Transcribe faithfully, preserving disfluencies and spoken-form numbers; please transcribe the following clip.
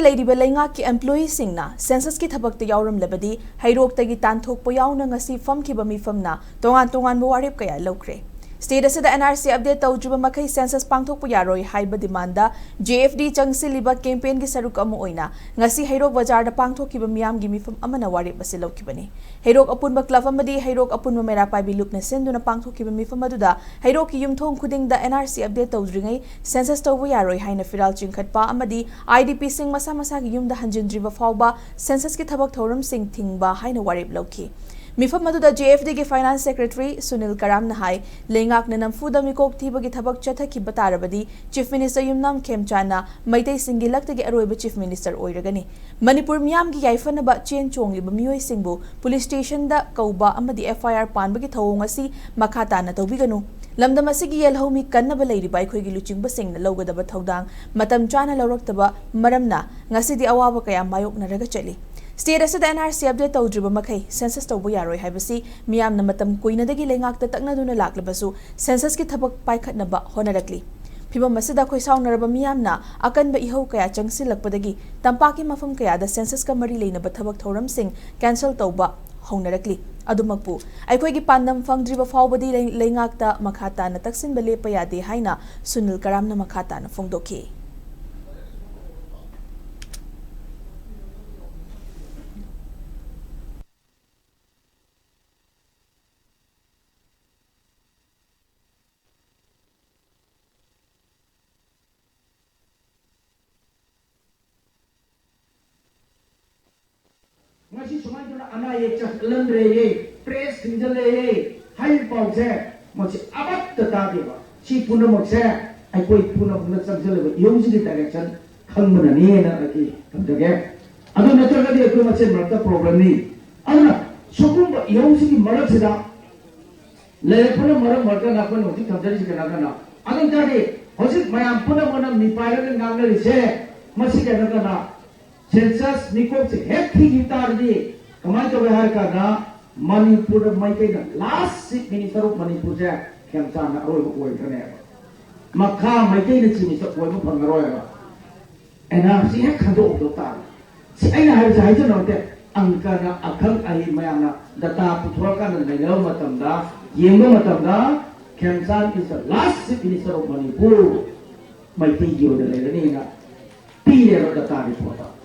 ꯂꯩꯔꯤꯕ ꯂꯩꯉꯥꯛꯀꯤ ꯑꯦꯝꯄ꯭ꯂꯣꯌꯤꯁꯤꯡꯅ ꯁꯦꯟꯁꯁꯀꯤ ꯊꯕꯛꯇ ꯌꯥꯎꯔꯝꯂꯕꯗꯤ ꯍꯩꯔꯣꯛꯇꯒꯤ ꯇꯥꯟꯊꯣꯛꯄ ꯌꯥꯎꯅ ꯉꯁꯤ ꯐꯝꯈꯤꯕ ꯃꯤꯐꯝꯅ ꯇꯣꯉꯥꯟ ꯇꯣꯉꯥꯟꯕ ꯋꯥꯔꯦꯞ ꯀꯌꯥ ꯂꯧꯈ꯭ꯔꯦ꯫ ꯁ꯭ꯇꯦꯠ ꯑꯁꯤꯗ ꯑꯦꯟ ꯑꯥꯔ ꯁꯤ ꯑꯞꯗꯦꯠ ꯇꯧꯗ꯭ꯔꯤꯕ ꯃꯈꯩ ꯁꯦꯟꯁꯁ ꯄꯥꯡꯊꯣꯛꯄ ꯌꯥꯔꯣꯏ ꯍꯥꯏꯕ ꯗꯤꯃꯥꯟꯗ ꯖꯦ ꯑꯦꯐ ꯗꯤ ꯆꯪꯁꯤꯜꯂꯤꯕ ꯀꯦꯝꯄꯦꯟꯒꯤ ꯁꯔꯨꯛ ꯑꯃ ꯑꯣꯏꯅ ꯉꯁꯤ ꯍꯩꯔꯣꯛ ꯕꯖꯥꯔꯗ ꯄꯥꯡꯊꯣꯛꯈꯤꯕ ꯃꯤꯌꯥꯝꯒꯤ ꯃꯤꯐꯝ ꯑꯃꯅ ꯋꯥꯔꯦꯞ ꯑꯁꯤ ꯂꯧꯈꯤꯕꯅꯤ꯫ ꯍꯩꯔꯣꯛ ꯑꯄꯨꯟꯕ ꯀ꯭ꯂꯕ ꯑꯃꯗꯤ ꯍꯩꯔꯣꯛ ꯑꯄꯨꯟꯕ ꯃꯩꯔꯥ ꯄꯥꯏꯕꯤ ꯂꯨꯞꯅ ꯁꯤꯟꯗꯨꯅ ꯄꯥꯡꯊꯣꯛꯈꯤꯕ ꯃꯤꯐꯝ ꯑꯗꯨꯗ ꯍꯩꯔꯣꯛꯀꯤ ꯌꯨꯝꯊꯣꯡ ꯈꯨꯗꯤꯡꯗ ꯑꯦꯟ ꯑꯥꯔ ꯁꯤ ꯑꯞꯗꯦꯠ ꯇꯧꯗ꯭ꯔꯤꯉꯩ ꯁꯦꯟꯁꯁ ꯇꯧꯕ ꯌꯥꯔꯣꯏ ꯍꯥꯏꯅ ꯐꯤꯔꯥꯜ ꯆꯤꯡꯈꯠꯄ ꯑꯃꯗꯤ ꯑꯥꯏ ꯗꯤ ꯄꯤꯁꯤꯡ ꯃꯁꯥ ꯃꯁꯥꯒꯤ ꯌꯨꯝꯗ ꯍꯟꯖꯤꯟꯗ꯭ꯔꯤꯕ ꯐꯥꯎꯕ ꯁꯦꯟꯁꯁꯀꯤ ꯊꯕꯛ ꯊꯧꯔꯝꯁꯤꯡ ꯊꯤꯡꯕ ꯍꯥꯏꯅ ꯋꯥꯔꯦꯞ ꯂꯧꯈꯤ꯫ ꯃꯤꯐꯝ ꯑꯗꯨꯗ ꯖꯦ ꯑꯦꯐ ꯗꯤꯒꯤ ꯐꯥꯏꯅꯥꯟꯁ ꯁꯦꯀ꯭ꯔꯦꯇꯔꯤ ꯁꯨꯅꯤꯜ ꯀꯔꯥꯝꯅ ꯍꯥꯏ, ꯂꯩꯉꯥꯛꯅ ꯅꯝꯐꯨꯗ ꯃꯤꯀꯣꯛ ꯊꯤꯕꯒꯤ ꯊꯕꯛ ꯆꯠꯊꯈꯤꯕ ꯇꯥꯔꯕꯗꯤ ꯆꯤꯐ ꯃꯤꯅꯤꯁꯇꯔ ꯌꯨꯝꯅꯥꯝ ꯈꯦꯝꯆꯥꯟꯅ ꯃꯩꯇꯩꯁꯤꯡꯒꯤ ꯂꯛꯇꯒꯤ ꯑꯔꯣꯏꯕ ꯆꯤꯐ ꯃꯤꯅꯤꯁꯇꯔ ꯑꯣꯏꯔꯒꯅꯤ꯫ ꯃꯅꯤꯄꯨꯔ ꯃꯤꯌꯥꯝꯒꯤ ꯌꯥꯏꯐꯅꯕ ꯆꯦꯟ ꯆꯣꯡꯂꯤꯕ ꯃꯤꯑꯣꯏꯁꯤꯡꯕꯨ ꯄꯨꯂꯤꯁ ꯁ꯭ꯇꯦꯁꯟꯗ ꯀꯧꯕ ꯑꯃꯗꯤ ꯑꯦꯐ ꯑꯥꯏ ꯑꯥꯔ ꯄꯥꯟꯕꯒꯤ ꯊꯧꯑꯣꯡ ꯑꯁꯤ ꯃꯈꯥ ꯇꯥꯅ ꯇꯧꯕꯤꯒꯅꯨ꯫ ꯂꯝꯗꯝ ꯑꯁꯤꯒꯤ ꯌꯦꯜꯍꯧꯃꯤ ꯀꯟꯅꯕ ꯂꯩꯔꯤꯕ ꯑꯩꯈꯣꯏꯒꯤ ꯂꯨꯆꯤꯡꯕꯁꯤꯡꯅ ꯂꯧꯒꯗꯕ ꯊꯧꯗꯥꯡ ꯃꯇꯝ ꯆꯥꯅ ꯂꯧꯔꯛꯇꯕ ꯃꯔꯝꯅ ꯉꯁꯤꯗꯤ ꯑꯋꯥꯕ ꯀꯌꯥ ꯃꯥꯌꯣꯛꯅꯔꯒ ꯆꯠꯂꯤ꯫ ꯁ꯭ꯇꯦꯠ ꯑꯁꯤꯗ ꯑꯦꯟ ꯑꯥꯔ ꯁꯤ ꯑꯞꯗꯦꯠ ꯇꯧꯗ꯭ꯔꯤꯕ ꯃꯈꯩ ꯁꯦꯟꯁꯁ ꯇꯧꯕ ꯌꯥꯔꯣꯏ ꯍꯥꯏꯕꯁꯤ ꯃꯤꯌꯥꯝꯅ ꯃꯇꯝ ꯀꯨꯏꯅꯗꯒꯤ ꯂꯩꯉꯥꯛꯇ ꯇꯛꯅꯗꯨꯅ ꯂꯥꯛꯂꯕꯁꯨ ꯁꯦꯟꯁꯁꯀꯤ ꯊꯕꯛ ꯄꯥꯏꯈꯠꯅꯕ ꯍꯣꯠꯅꯔꯛꯂꯤ꯫ ꯐꯤꯚꯝ ꯑꯁꯤꯗ ꯈꯣꯏꯁꯥꯎꯅꯔꯕ ꯃꯤꯌꯥꯝꯅ ꯑꯀꯟꯕ ꯏꯍꯧ ꯀꯌꯥ ꯆꯪꯁꯤꯜꯂꯛꯄꯗꯒꯤ ꯇꯝꯄꯥꯛꯀꯤ ꯃꯐꯝ ꯀꯌꯥꯗ ꯁꯦꯟꯁꯁꯀ ꯃꯔꯤ ꯂꯩꯅꯕ ꯊꯕꯛ ꯊꯧꯔꯝꯁꯤꯡ ꯀꯦꯟꯁꯦꯜ ꯇꯧꯕ ꯍꯧꯅꯔꯛꯂꯤ꯫ ꯑꯗꯨꯃꯛꯄꯨ ꯑꯩꯈꯣꯏꯒꯤ ꯄꯥꯟꯗꯝ ꯐꯪꯗ꯭ꯔꯤꯕ ꯐꯥꯎꯕꯗꯤ ꯂꯩ-, ꯂꯩꯉꯥꯛꯇ ꯃꯈꯥ ꯇꯥꯅ ꯇꯛꯁꯤꯟꯕ ꯂꯦꯞꯄ ꯌꯥꯗꯦ ꯍꯥꯏꯅ ꯁꯨꯅꯤꯜ ꯀꯔꯥꯝꯅ ꯃꯈꯥ ꯇꯥꯅ ꯐꯣꯡꯗꯣꯛꯈꯤ꯫ ꯉꯁꯤ ꯁꯨꯃꯥꯏꯅ ꯇꯧꯅ ꯑꯅꯥ ꯑꯌꯦꯛ ꯆꯠꯍꯟꯗ꯭ꯔꯦꯌꯦ, ꯄ꯭ꯔꯦꯁ ꯊꯤꯡꯖꯤꯜꯂꯦꯌꯦ ꯍꯥꯏꯔꯤꯕ ꯄꯥꯎꯁꯦ, ꯃꯁꯤ ꯑꯃꯠꯇ ꯇꯥꯗꯦꯕ꯫ ꯁꯤ ꯄꯨꯝꯅꯃꯛꯁꯦ ꯑꯩꯈꯣꯏ ꯄꯨꯝꯅꯃꯛꯅ ꯆꯪꯁꯤꯜꯂꯕ ꯏꯍꯧꯁꯤꯒꯤ ꯗꯥꯏꯔꯦꯛꯁꯟ ꯈꯪꯕꯅꯅꯦꯅ ꯑꯩ ꯊꯝꯖꯒꯦ꯫ ꯑꯗꯨ ꯅꯠꯇ꯭ꯔꯒꯗꯤ ꯑꯩꯈꯣꯏ ꯃꯁꯦꯟ ꯃꯔꯛꯇ ꯄ꯭ꯔꯣꯕ꯭ꯂꯦꯝꯅꯤ꯫ ꯑꯗꯨꯅ ꯁꯤꯒꯨꯝꯕ ꯏꯍꯧꯁꯤꯒꯤ ꯃꯔꯛꯁꯤꯗ ꯂꯩꯔꯛꯄꯅ ꯃꯔꯝ ꯑꯣꯏꯔꯀꯥꯟꯗ ꯑꯩꯈꯣꯏꯅ ꯍꯧꯖꯤꯛ ꯊꯝꯖꯔꯤꯁꯤ ꯀꯅꯥ ꯀꯅꯥ? ꯑꯗꯨ ꯑꯣꯏꯇꯥꯔꯗꯤ ꯍꯧꯖꯤꯛ ꯃꯌꯥꯝ ꯄꯨꯝꯅꯃꯛꯅ ꯃꯤꯄꯥꯏꯔꯒ ꯉꯥꯡꯅꯔꯤꯁꯦ ꯃꯁꯤ ꯀꯩꯅꯣ ꯀꯅꯥ? ꯁꯦꯟꯁꯁ ꯃꯤꯀꯣꯛꯁꯦ ꯍꯦꯛ ꯊꯤꯈꯤꯕ ꯇꯥꯔꯗꯤ ꯀꯃꯥꯏꯅ ꯇꯧꯒꯦ ꯍꯥꯏꯔ ꯀꯥꯟꯗ ꯃꯅꯤꯄꯨꯔꯗ ꯃꯩꯇꯩꯅ ꯂꯥꯁ ꯆꯤꯐ ꯃꯤꯅꯤꯁꯇꯔ ꯑꯣꯐ ꯃꯅꯤꯄꯨꯔꯁꯦ ꯈꯦꯝꯆꯥꯟꯅ ꯑꯔꯣꯏꯕ ꯑꯣꯏꯈ꯭ꯔꯅꯦꯕ꯫ ꯃꯈꯥ ꯃꯩꯇꯩꯅ ꯆꯤꯐ ꯃꯤꯅꯤꯁꯇꯔ ꯑꯣꯏꯕ ꯐꯪꯉꯔꯣꯏꯕ꯫ ꯑꯦꯟ ꯑꯥꯔ ꯁꯤ ꯍꯦꯛ ꯈꯟꯗꯣꯛꯍꯧꯗꯕ ꯇꯥꯔꯦ꯫ ꯁꯤ ꯑꯩꯅ ꯍꯥꯏꯕꯁꯦ ꯍꯥꯏꯖꯅꯕ ꯅꯠꯇꯦ꯫ ꯑꯪꯀꯅ ꯑꯈꯪ ꯑꯍꯩ ꯃꯌꯥꯝꯅ ꯗꯇꯥ ꯄꯨꯊꯣꯔꯛꯀꯥꯟꯗ ꯅꯩꯅꯕ ꯃꯇꯝꯗ, ꯌꯦꯡꯕ ꯃꯇꯝꯗ, ꯈꯦꯝꯆꯥꯟ is the last chief minister of Manipur, ꯃꯩꯇꯩꯒꯤ ꯑꯣꯏꯅ ꯂꯩꯔꯅꯤꯅ ꯄꯤꯔꯦꯕ ꯗꯇꯥ ꯔꯤꯄꯣꯔꯠꯇ꯫